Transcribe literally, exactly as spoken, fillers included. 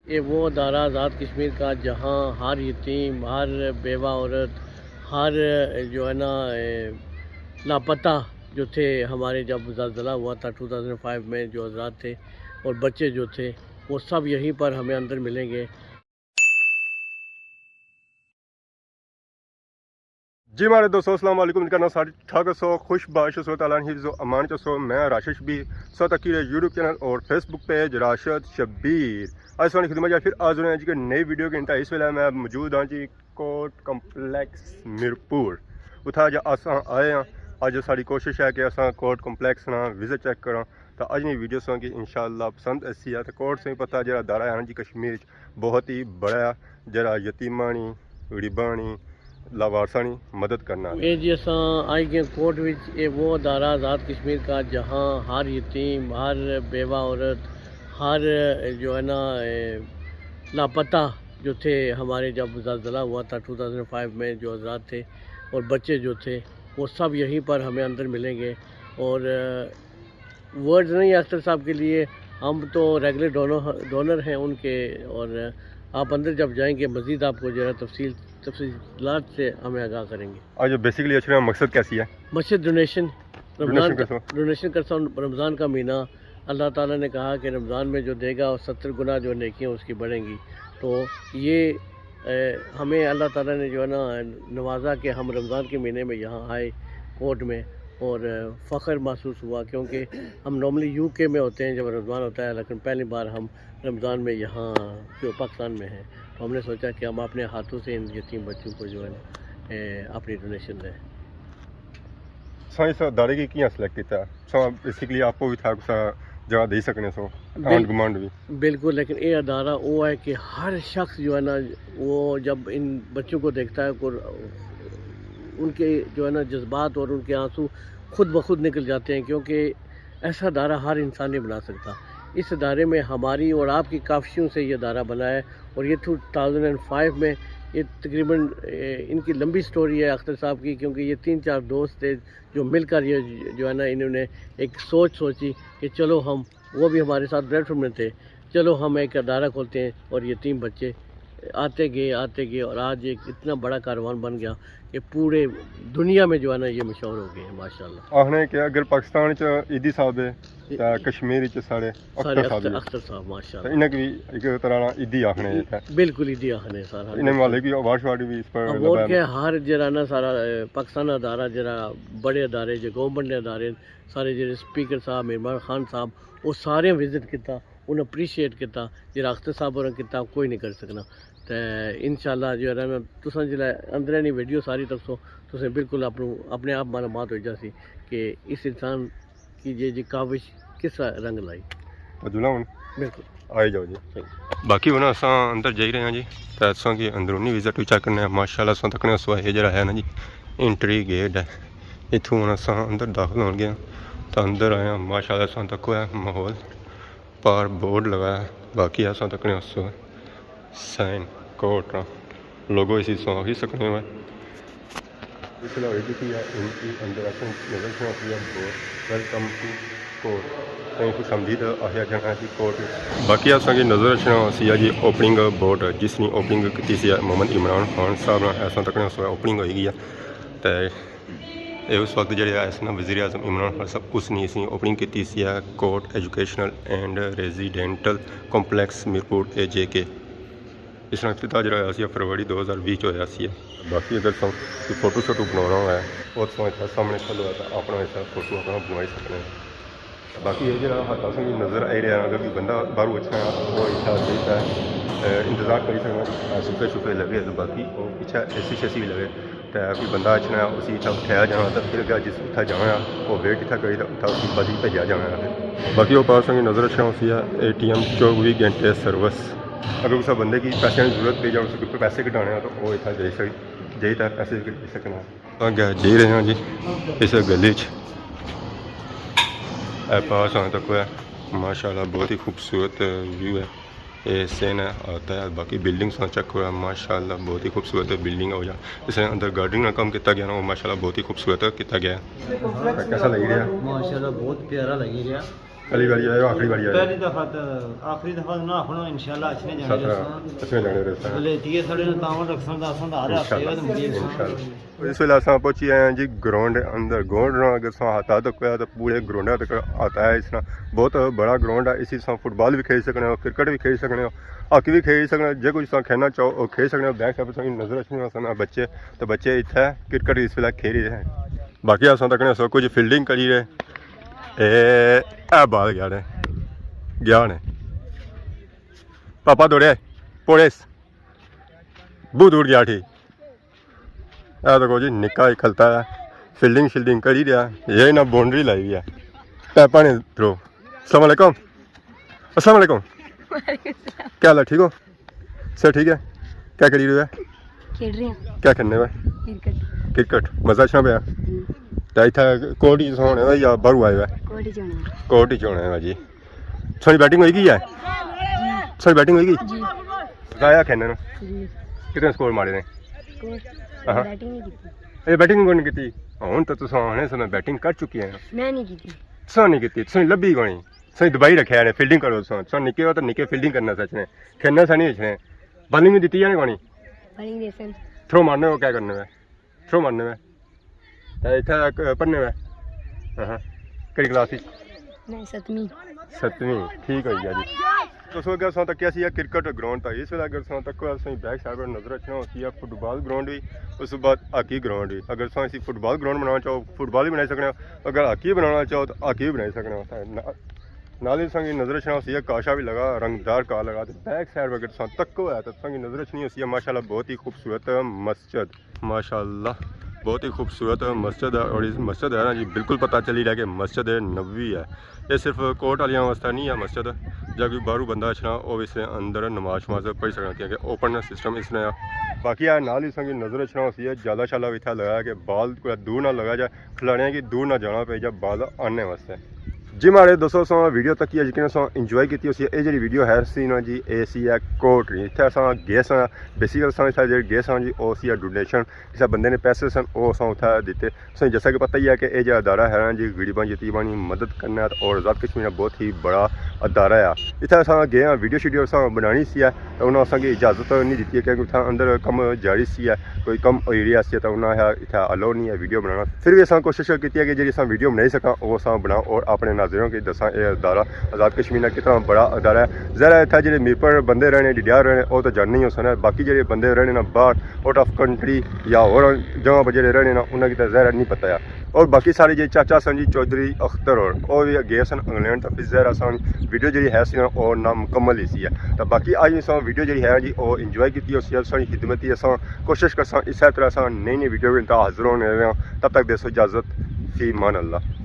یہ وہ ادارہ آزاد کشمیر کا، جہاں ہر یتیم، ہر بیوہ عورت، ہر جو ہے نا، اے، لاپتہ جو تھے ہمارے، جب زلزلہ ہوا تھا ٹو تھاؤزینڈ فائیو میں، جو حضرات تھے اور بچے جو تھے، وہ سب یہیں پر ہمیں اندر ملیں گے۔ جی ماڑے دوستو، السلام علیکم۔ کرنا سارے ٹھاک سو، خوش باش سو، تعالیٰ نے حفظ و امان چ سو۔ میں راشد شبیر، سو تکی رہے یوٹیوب چینل اور فیس بک پیج راشد شبیر۔ اج سوانی خدمت چ پھر حاضر ہیں جی کہ نئی ویڈیو کے انتہا۔ اس ویلے میں موجود ہاں جی کورٹ کمپلیکس میرپور۔ اتھا اج اساں آئے ہاں۔ اج ساری کوشش ہے کہ اساں کورٹ کمپلیکس نا وزٹ چیک کراں۔ تو اج نی ویڈیو سو کی انشاءاللہ پسند ایسی ہے۔ تو کورٹ سے پتہ جڑا ادارہ ہے نا جی کشمیر چ بہت ہی بڑا، جڑا یتیماں نی، غریباں نی، لاوارثاں نی مدد کرنا۔ اے جی اساں آئی گئے کورٹ وچ، اے وہ ادارہ آزاد کشمیر کا، جہاں ہر یتیم، ہر بیوہ عورت، ہر جو ہے نا، اے، لاپتہ جو تھے ہمارے، جب زلزلہ ہوا تھا ٹو تھاؤزینڈ فائیو میں، جو حضرات تھے اور بچے جو تھے، وہ سب یہیں پر ہمیں اندر ملیں گے۔ اور ورڈز نہیں اختر صاحب کے لیے، ہم تو ریگولر ڈونر، ڈونر ہیں ان کے، اور آپ اندر جب جائیں گے مزید آپ کو جو ہے تفصیل، تفصیلات سے ہمیں آگاہ کریں گے۔ اور جو بیسیکلی اچھا مقصد کیسی ہے؟ مسجد ڈونیشن، ڈونیشن رمضان کا، کیسا؟ ڈونیشن کرسا رمضان کا مہینہ، اللہ تعالیٰ نے کہا کہ رمضان میں جو دے گا، وہ ستر گنا جو نیکیاں اس کی بڑھیں گی۔ تو یہ اے، ہمیں اللہ تعالیٰ نے جو ہے نا نوازا کہ ہم رمضان کے مہینے میں یہاں آئے کورٹ میں، اور فخر محسوس ہوا، کیونکہ ہم نارملی یو کے میں ہوتے ہیں جب رمضان ہوتا ہے، لیکن پہلی بار ہم رمضان میں یہاں جو پاکستان میں ہیں، تو ہم نے سوچا کہ ہم اپنے ہاتھوں سے ان یتیم بچوں کو جو ہے نا، اے، اپنی ڈونیشن دیں۔ سائیں، اس ادارے کی کیاں سلیکٹ کیتا؟ سو بیسیکلی آپ کو بھی تھا کسا جگہ دے سکنے سو، بل-، آنڈ گمانڈ بھی۔ بالکل، لیکن یہ ادارہ وہ ہے کہ ہر شخص جو ہے نا، وہ جب ان بچوں کو دیکھتا ہے، اور ان کے جو ہے نا جذبات اور ان کے آنسو خود بخود نکل جاتے ہیں، کیونکہ ایسا ادارہ ہر انسان نہیں بنا سکتا۔ اس ادارے میں ہماری اور آپ کی کاوشوں سے یہ ادارہ بنا ہے، اور یہ ٹو تھاؤزینڈ اینڈ فائیو میں، یہ تقریباً، اے، ان کی لمبی سٹوری ہے اختر صاحب کی، کیونکہ یہ تین چار دوست تھے جو مل کر یہ جو ہے نا، انہوں نے ایک سوچ سوچی کہ چلو ہم، وہ بھی ہمارے ساتھ بریڈ فورڈ میں تھے، چلو ہم ایک ادارہ کھولتے ہیں، اور یتیم بچے آتے گئے، آتے گئے، اور آج ایک اتنا بڑا کاروان بن گیا کہ پورے دنیا میں جو ہے نا یہ مشہور ہو گئے ہیں، ماشاءاللہ۔ آخنے کہ اگر پاکستان چ عیدی صاحب ہے، جی، تے جی۔ کشمیر چ سارے سارے اختر صاحب اختر، نے۔ اختر صاحب، ماشاءاللہ۔ تے انہیں کی بھی ایک طرح نا عیدی آخنے ہیں اتھے۔ بالکل عیدی آخنے سارا۔ انہیں مالے کی اوارڈ شوارڈ بھی اس پر اوارڈ لبا کیا ہے۔ ہر جڑا نا سارا، اے، پاکستان نا ادارہ جڑا بڑے ادارے، جو گورنمنٹ نے ادارے، سارے جڑے اسپیکر صاحب، عمران خان صاحب، وہ سارے وزٹ کیتا، انہیں اپریشیٹ کیتا، جڑا اختر صاحب ہوراں کیتا، کوئی نہیں کر سکنا۔ تے انشاءاللہ جو ہے نا، تساں جلے اندرے نی ویڈیو ساری تکسو، تساں بالکل اپنو، اپنے آپ معلومات ہوئی جاسی کہ اس انسان کی جے جی کاوش کس رنگ لائی۔ تو جلا ہن؟ بالکل۔ آئی جاؤ جی۔ صحیح۔ باقی ہن اساں اندر جائی رہے ہیں جی، تے اساں کی اندرونی وزٹ وی چیک کرنے ہیں۔ ماشاءاللہ اساں تکنے سو اے جڑا ہے نا جی، انٹری گیٹ ہے۔ اتھوں ہن اساں اندر داخل ہون گے، تے اندر آئے ہیں، ماشاءاللہ اساں تکو ہے ماحول۔ پار بورڈ لگا ہے، باقی اساں تکنے اس سائن کورٹ نا لوگو اسی سو ہی سکنے ہوئے۔ اس طرح ہوئی چکی ہے، ان کی اندر اساں نظر سو آتی ہے بورڈ، ویلکم ٹو کورٹ۔ تئیں خوش آمدید آخیا جانا ہے جی کورٹ۔ باقی اساں کی نظر اچھنا سی جی اوپننگ بورڈ، جس نی اوپننگ کیتی سی محمد عمران خان صاحب نے۔ اساں تکنے اس ویلے اوپننگ ہوئی گئی ہے۔ تے اے اس وقت جڑے آئے سن وزیر اعظم عمران خان صاحب، اس نے اس نے اوپننگ کیتی سی ہے کورٹ ایجوکیشنل اینڈ ریزیڈینٹل کمپلیکس میرپور اے جے کے۔ اس نے افتتاح جڑا ہویا سی فروری دو ہزار ویہہ چ ہویا سی۔ باقی اگر تساں کوئی فوٹو شوٹو بنانا ہوئے، او تساں اتھا سامنے کھلو ہے تاں اپنا ایسا فوٹو اپنا بنوائی سکنے ہو۔ باقی اے جڑا ہاتھ اساں کی نظر آئی رہیا، اگر کوئی بندہ باہروں اچھنا ہے، او اتھا جائی تے، اے، انتظار کری سکنا، اے، صوفے شوفے لگے، تے باقی او پچھے اے سی شے سی بھی لگے۔ تے کوئی بندہ اچھنا ہے، اسی اتھا اٹھایا جانا، تے پھر اگے جس اتھا جانا ہے، او ویٹ اتھا کری تے اتھا اسی بعد ہی بھیجا جانا ہے۔ باقی او پاس سنگی نظر اچھنا اسی ہے، اے ٹی ایم چوبی گھنٹے سروس۔ اگر کسے بندے کی پیسے کی ضرورت پئی جائے، اسے کوئی پیسے کڈھانے ہیں، تو او اتھا جائی سک-، جائی تے پیسے بھی کڈھائی سکنا ہے۔ اگے جائی رہے ہیں جی، اس گلی چ۔ اے پاس آنے تک ہے، ماشاءاللہ بہت ہی خوبصورت ویو ہے۔ اے سین ہے، آتا ہے، باقی بلڈنگ سنا چیک کرو، ماشاءاللہ بہت ہی خوبصورت بلڈنگ ہے۔ اس نے اندر گارڈننگ کا کام کیتا گیا نا، وہ ماشاءاللہ بہت ہی خوبصورت کیتا گیا ہے۔ کیسا لگی رہا؟ ماشاءاللہ بہت پیارا لگی رہا۔ پہلی باری آئے ہو، آخری باری آئے ہو؟ پہلی دفعہ تے آخری دفعہ نہ آخنا، انشاءاللہ اچھنے جانے ساتھ رہساں۔ اچھنے جانے رہساں۔ بلے تیے ساڑے نال تعاون رکھسن تاں اساں تے ہر ہفتے انشاءاللہ۔ ود ملی اساں۔ انشاءاللہ۔ اس ویلے اساں پہنچی آئے ہیں جی گراؤنڈ اندر۔ گراؤنڈ نا اگر اساں ہاتھ تک ہویا تو پورے گراؤنڈ تک ہاتھ آیا اس نا۔ بہت بڑا گراؤنڈ ہے، اسی اساں فٹ بال بھی کھیل سکنے ہو، کرکٹ بھی کھیل سکنے ہو، ہاکی بھی کھیل سکنے ہو، جے کچھ اساں کھیلنا چاہو وہ کھیل سکنے ہو۔ بیک سائیڈ تساں کی نظر اچھنے ہو سنا بچے، تو بچے اتھے کرکٹ اس ویلے کھیل رہے ہیں۔ باقی اساں تکنے سو کچھ فیلڈنگ کری رہے۔ اے، اے بال گیا نے، گیا نے۔ پاپا دوڑے، پوڑے س-، بہت دور گیا ٹھیک۔ اے دیکھو جی، نکا ہی کھلتا ہے، فیلڈنگ شیلڈنگ کری رہیا، یہ نہ باؤنڈری لائی ہوئی ہے۔ پیپا نے تھرو۔ السلام علیکم۔ السلام علیکم۔ وعلیکم السلام۔ کیا حال ہے، ٹھیک ہو؟ سر ٹھیک ہے؟ کیا کری رہے ہو؟ کھیڈ رہے ہیں۔ کیا کھیڈنے ہوئے؟ کرکٹ۔ کرکٹ۔ مزہ اچھا پیا؟ ہوں۔ تے اتھا کورٹ ہی ہونے ہوئے یا باہروں آئے ہوئے؟ کورٹ ہی ہونے ہوئے۔ کورٹ ہی ہونے ہوئے جی۔ تھوڑی بیٹنگ ہوئی گئی ہے؟ جی۔ تھوڑی بیٹنگ ہوئی گئی؟ جی۔ مزہ آیا کھیلنے نا؟ جی۔ کتنے سکور مارے نے؟ سکور؟ ہاں۔ بیٹنگ نہیں کی۔ اے بیٹنگ کون کیتی؟ ہن تو تساں آنے سمے بیٹنگ کر چکی ہیں۔ میں نہیں کی۔ تساں نہیں کیتی، تساں لبھی کونی۔ تساں دبائی رکھیا نے، فیلڈنگ کرو تساں۔ تساں نکے ہو تو نکے فیلڈنگ کرنا سچنے۔ کھیلنا سا نہیں اچھنے۔ بالنگ بھی دیتی جانے کونی۔ بالنگ دے سن۔ تھرو مارنے ہو کیا کرنے ہوئے؟ تھرو مارنے ہوئے۔ تے اتھا پڑھنے ہوئے؟ ہاں ہاں۔ کہڑی کلاس وچ؟ میں ستویں۔ ستویں، ٹھیک ہوئی گیا جی۔ تو سو اگر ساں تکیا سی کرکٹ گراؤنڈ تھا، اس ویلے اگر ساں تکو ساں بیک سائیڈ پر نظر اچھنا ہوسی ہے فٹ بال گراؤنڈ بھی، اس کے بعد ہاکی گراؤنڈ بھی۔ اگر ساں اسی فٹ بال گراؤنڈ بنانا چاہو، فٹ بال بھی بنائی سکنے ہو، اگر ہاکی بنانا چاہو تو ہاکی بھی بنائی سکنے ہو۔ نا-، نال ہی ساں کی نظر اچھنا ہوسی ہے کاشا بھی لگا، رنگدار کا لگا، تے بیک سائیڈ پر اگر ساں تکو ہے تو ساں کی نظر اچھنی ہوسی ہے ماشاءاللہ بہت ہی خوبصورت مسجد۔ ماشاءاللہ، بہت ہی خوبصورت مسجد ہے، اور اس مسجد ہے نا جی، بالکل پتہ چلی رہا کہ مسجد نبوی ہے۔ یہ صرف کورٹ والیاں واسطے نہیں ہے مسجد، جب کوئی باہروں بندہ اچھنا، وہ اس نے اندر نماز شماز پڑھی سکنا، کیونکہ اوپن سسٹم اس نے ہے۔ باقی ہے نال ہی سنگی نظر اچھنا ہوسی ہے، جالا شالا بھی اتھا لگا کہ بال کوئی دور نہ لگا جائے، کھلاڑیاں کی دور نہ جانا پے جائے بال آنے واسطے۔ جی ماڑے دوستو، اساں ویڈیو تکی ہے، یقین اساں انجوائے کیتی ہوسی۔ اے جڑی ویڈیو ہے سی نا جی، اے سی ہے کورٹ نی۔ اتھے اساں گئے ساں، بیسیکل اساں اتھے جڑے گئے ساں جی، او سی ہے ڈونیشن۔ کسے بندے نے پیسے سن، او اساں اتھے دتے۔ اساں جیسا کہ پتہ ہی ہے کہ اے جڑا ادارہ ہے نا جی، غریباں یتیماں نی مدد کرنا ہے اور آزاد کشمیر نا بہت ہی بڑا ادارہ ہے۔ اتھے اساں گئے ہاں، ویڈیو شیڈیو اساں بنانی سی ہے، تے انہاں اساں کی اجازت نہیں دتی ہے، کیونکہ اتھا اندر کم جاری سی ہے، کوئی کم ایریا سی ہے، تے انہاں آخیا اتھا الاؤ نہیں ہے ویڈیو بنانا۔ پھر بھی اساں کوشش کیتی ہے کہ جیڑی اساں ویڈیو بنائی سکاں، او اساں بناؤ اور اپنے ناظرین کی دساں، اے ادارہ آزاد کشمیر نا کتنا بڑا ادارہ ہے۔ ظاہر ہے اتھا جیڑے میرپور بندے رہنے، ڈڈیال رہنے، او تو جاننے ہی ہوسن، باقی جیڑے بندے رہنے نا باہر، آؤٹ آف کنٹری یا ہور جگہ پر جیڑے رہنے نا، انہاں کی تے ظاہر ہے نہیں پتہ ہے۔ اور باقی سارے جے چاچا سن جی چوہدری اختر اور او بھی گئے سن انگلینڈ، تو پھر ظاہر اساں ویڈیو جیڑی ہے سی نا، او نامکمل ہی سی ہے۔ تو باقی آج اساں ویڈیو جیڑی ہے جی، او انجوائے کیتی ہوسی ہے، ساڑی خدمت ہی اساں کوشش کرساں اسے طرح اساں نئی نئی ویڈیو کے نال حاضر ہونے رہے ہاں۔ تب تک دیسو اجازت، فی امان اللہ۔